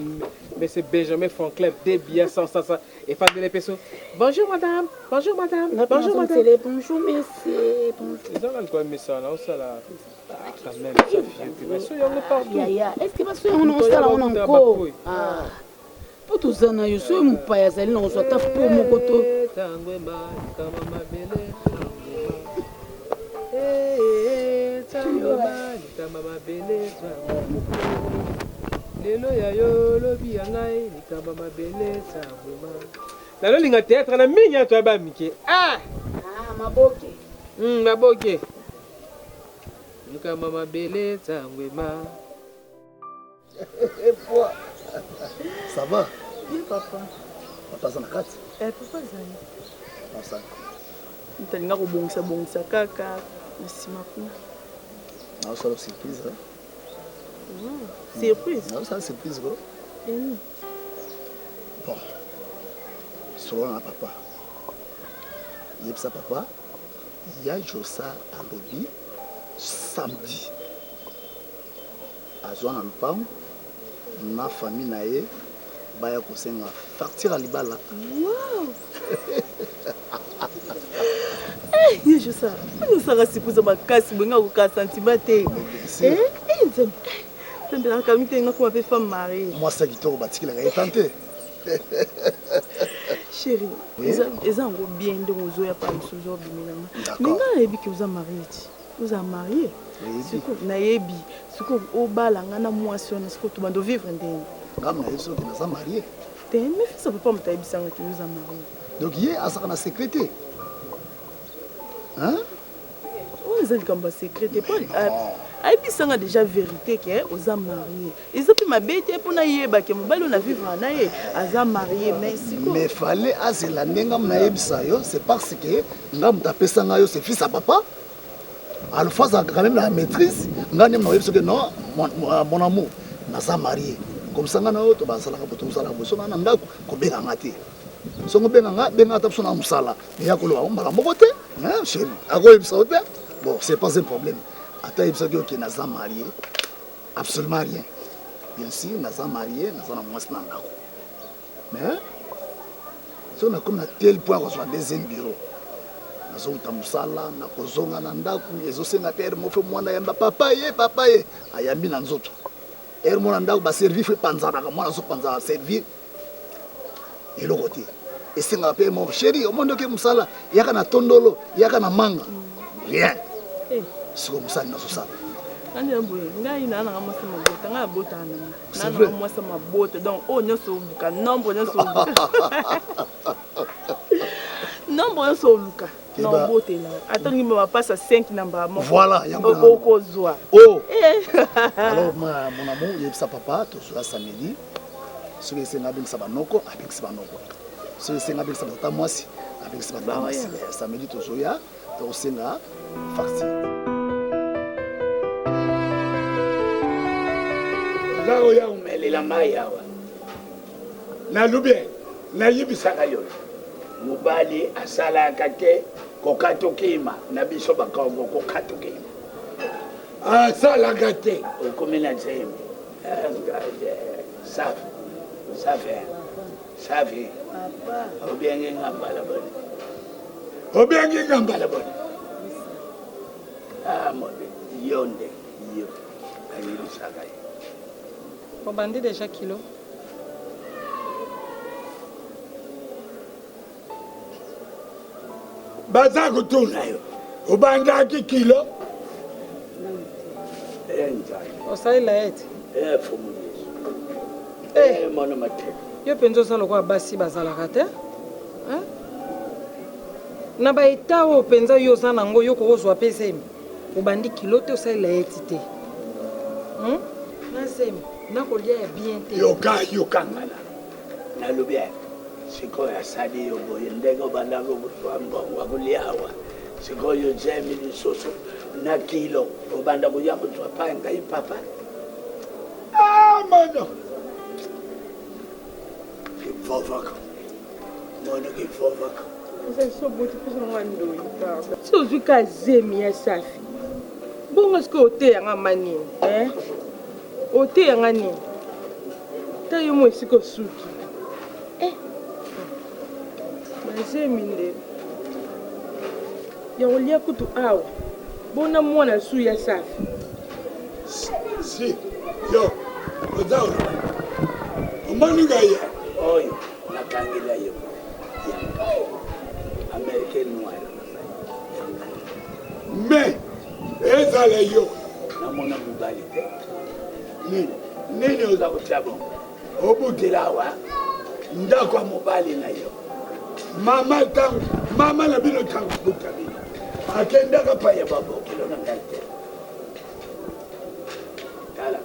monsieur Benjamin Franklin deux billets 100 100 100 efandeli mpe so bonjour madame bonjour madame bonjour madame bonjour monsieur bonjour eza nga likolo ya mesa na osala quand même ça vieux mpe baso yango partout yaya est ce que baso yango na osala yango na nko mpo toza na yo soki mopaya azali na kozwa ata po moko to lelo ya yo lobi ya ngai likamba mabele sangwema nalolinga théâtre na mingi ya toya mike ah! ah maboke mm, maboke likamba mabele sangwema Ça va Bien, papa. Papa aza na kati? Eh, papa azali. Osala. Moto alinga kobongisa bongisa kaka na nsima kuna. Naosala surprise. Hein? Mmh. Surprise? Naosala surprise ko. Yani. Bon. Solola na papa. Yebisa papa ya Josa alobi samedi Azwa na lupangu na famille na ye baya kosenga facture ya libala. Wow! Eh, ye Josa, boni osaka surprise makasi boye nga kokaa sentiment te. Eh, eh, Nzambe. Nzambe nakami te nga koma pe femme mariée. Mwasi ya kitoko batikelaka ye temps te. Chérie, eza yango bien ndenge ozoya pa mosusu ozobimela nga. Mais nga nayebi ke oza mariée ti. Oza marie? Sikoyo nayebi sikoyo obala nga na mwasi wana sikoyo tobanda ovivre ndenge. Nga nayebi soki naza marie. Te mais fils ya papa moto ayebisa nga ke oza marie. Donc ye azalaka na secret te? Hein? Oyo eza likambo ya secret te po ayebisa nga dejà verite ke oza marie. Eza pe mabe te po nayeba ke mobali oyo na vivre na ye aza marie mais sikoyo. Mais fallait azela nde nga nayebisa yo c'est parce que nga moto apesa nga yo c'est fils ya papa alors faut azalaka quand même na maîtrise nga nde nayebi soki non mon, mon amour naza marie comme ça nga na yo tobasalaka bo tosalaka bo soki na ndako kobenga nga te soki obenga nga benga ata biso na mosala ya koloba mbala moko te chéri akoyebisa yo te bon c'est pas un problème ata ayebisaki yo ke naza marie Absolument rien. Bien sûr, naza marié, naza na mwasi na ndako. Mais soki nakomi na tel point kozwa deuxième bureau, nazowuta mosala, nakozonga na ndako, ezosenga te heure moko mwana ayamba papa ye, papa ye, ayambi na nzoto. Heure moko na ndako ba servir fo epanzanaka, mwana azopanza servir eloko te. Esengaka pe moko chéri, omoni oke mosala, yaka na tondolo, yaka na manga. Rien. Eh. Sikoyo mosala nini nazosala? Nani ya boye ngai naa nanga mwasi mabota ngai abotaka na nga naa nanga mwasi mabota donc oyo nyonso oluka nombre nyonso oluka nombre nyonso oluka na obotela ata olingi mapasa 5 na mbala moko voilà okozwa oh eh. alors ma mon amour yebisa papa tozwa samedi soki esenga abengisa banoko abengisi banoko soki esenga abengisa batata mwasi abengisi batata mwasi samedi tozoya tokosenga facture oza oya komelela mai awa nalobi nayebisaka yo mobali asalaka te kokatokima na biso bakongo kokatokima asalaka te okomi na nzembe safi safi safi obengi nga mbala boni obengi nga mbala boni ah, yo nde yo ayebisaka ye obandi deja kilo Baza kotuna yo obandaki kilo eh, osalela ye te eh, fumu yesu eh, mwana mateka yo mpenza oza lokola basi bazalaka te na baeta oyo mpenza yo oza nango yo kokozwa mpe zemi obandi kilo te osalela ye ti te hmm? na zemi nakolia ya bien te yoka yoka ngala Nalobi eh, sikoyo asali yo boye ndenge obandaki kozwa mbongo ya kolia awa, sikoyo zemi lisusu na kilo obanda koya kozwa pa ngai papa. Ah, mono kivovaka mono kivovaka. Si ozwi ka zemi ya safi bongo sikoyo oteya nga ma nini eh? Oteya nga nini ta yo mo esika osuki eh? Bazemi nde ya kolia kutu awa bona mwana su ya safi. Si yo oza oloba omoni ngai ye oyo nakangela ye ya ngai américain noir ya ngai. Mais ezala yo namona mobali te. Nini nini oza kotya bongo obutela awa ndako ya mobali na yo? Mama ntango mama na bino ntango abuta bino akendaka pa ya babokelo na ngai te. Tala,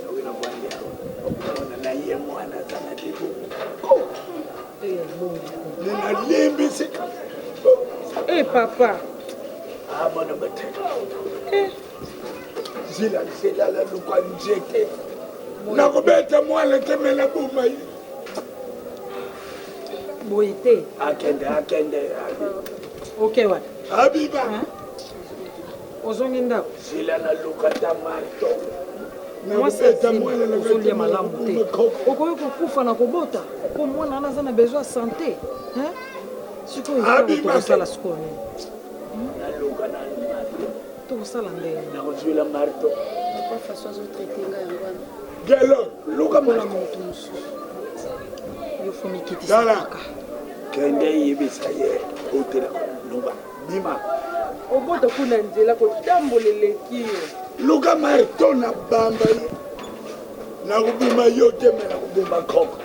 soki navandi awa okomona na ye mwana aza na libumu. Nalimbisi. Eh papa. Amona bateka. Eh. Zila nzela naluka nzete nakobeta mwana te me naboma ye. Boye te. Akende akende. Ok wana. Abiba. Ozongi ndako. Zila naluka ta marto. Mwasi ozolia malamu te, okoki kokufa na kobota po mwana wana aza na besoin ya sante. Sikoyo tokosala sikoyo nini? Naluka nanu marto. Tokosala ndenge nakozwila marto. Papa faso azotraite nga yango wana. Gelo luka mpona moto mosusu. Yo fo mikitisa kaka. Kende yebisa ye otela luba bima. Obota kuna nzela kotambola eleki yo. Luka marto na bamba ye. Nakoboma yo te me nakoboma koko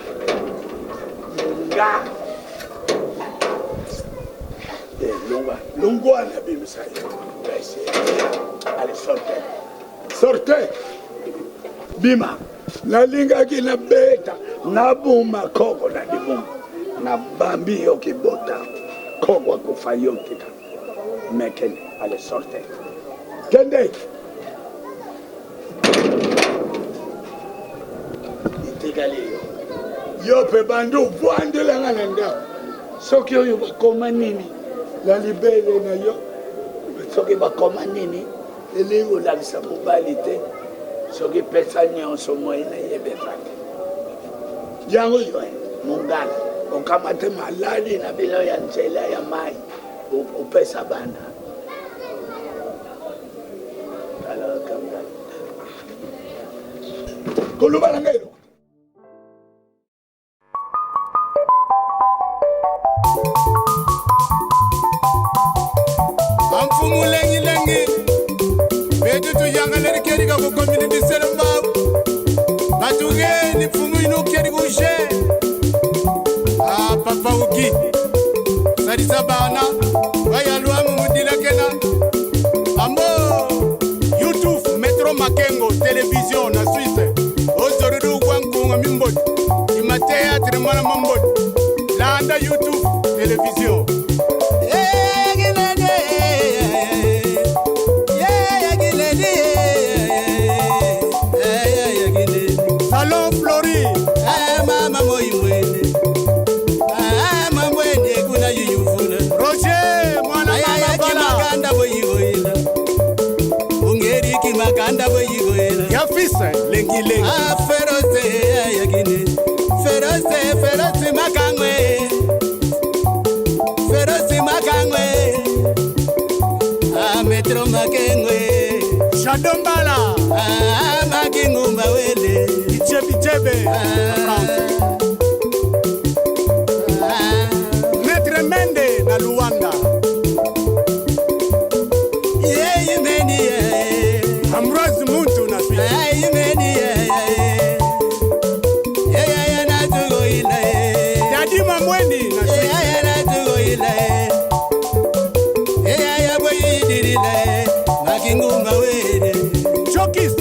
nga. Longwa longwa na bimisa ye. Allez, sortez. Sortez. Bima. Nalingaki nabeta naboma koko na libumu nabambi yo kibota koko akufa yo tika mekende. Allez, sortez. Kende. Etikali yo. Yo mpe bandi ovwandelanga na ndako soki oyo bakoma nini na libele na yo. Soki bakoma nini elingi kolakisa mobali te. Soki pesa nyonso moi nayebeka te yango yo mongala okamate maladi na bino ya nzela ya mai opesa bana. Koloba na ngai eloko. Amfumu lengilengi betu tuyangaleri kerika ku community selembao batugeni mfumu inu keri kushe. Ah, papa uki salisa bana bayalwamu mudilakena ambo youtube metro makengo television na Suisse ozorudu gwankunga mimbodi ima théâtre mwana mambodi landa youtube television. Salon Flori. Mama moimwene mambwene kuna yuyuvuna. Roger mwana mama bala. Makanda boyigoyela ungeriki makanda boyigoyela. Ya fils lengi lengi. Ferose yakine ferose ferose makangwe ferose makangwe metro makengwe. Shadombala. Makingumba wele. Ichebe France. Maître Mende na Luanda. Ambroise Muntu na Suisse. Dadi Mamwendi na Suisse. Makingumba wele. Chokis.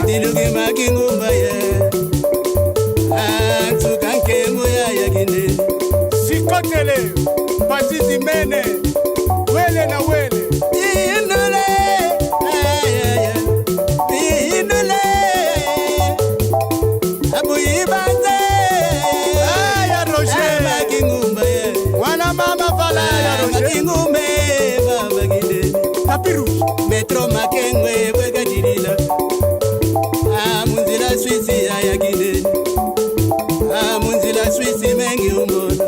Dilugi makingumba ye. Metro makengwe bwekadilila. Ah, munzila swisi ayakile. Ah, munzila swisi mengi umbona.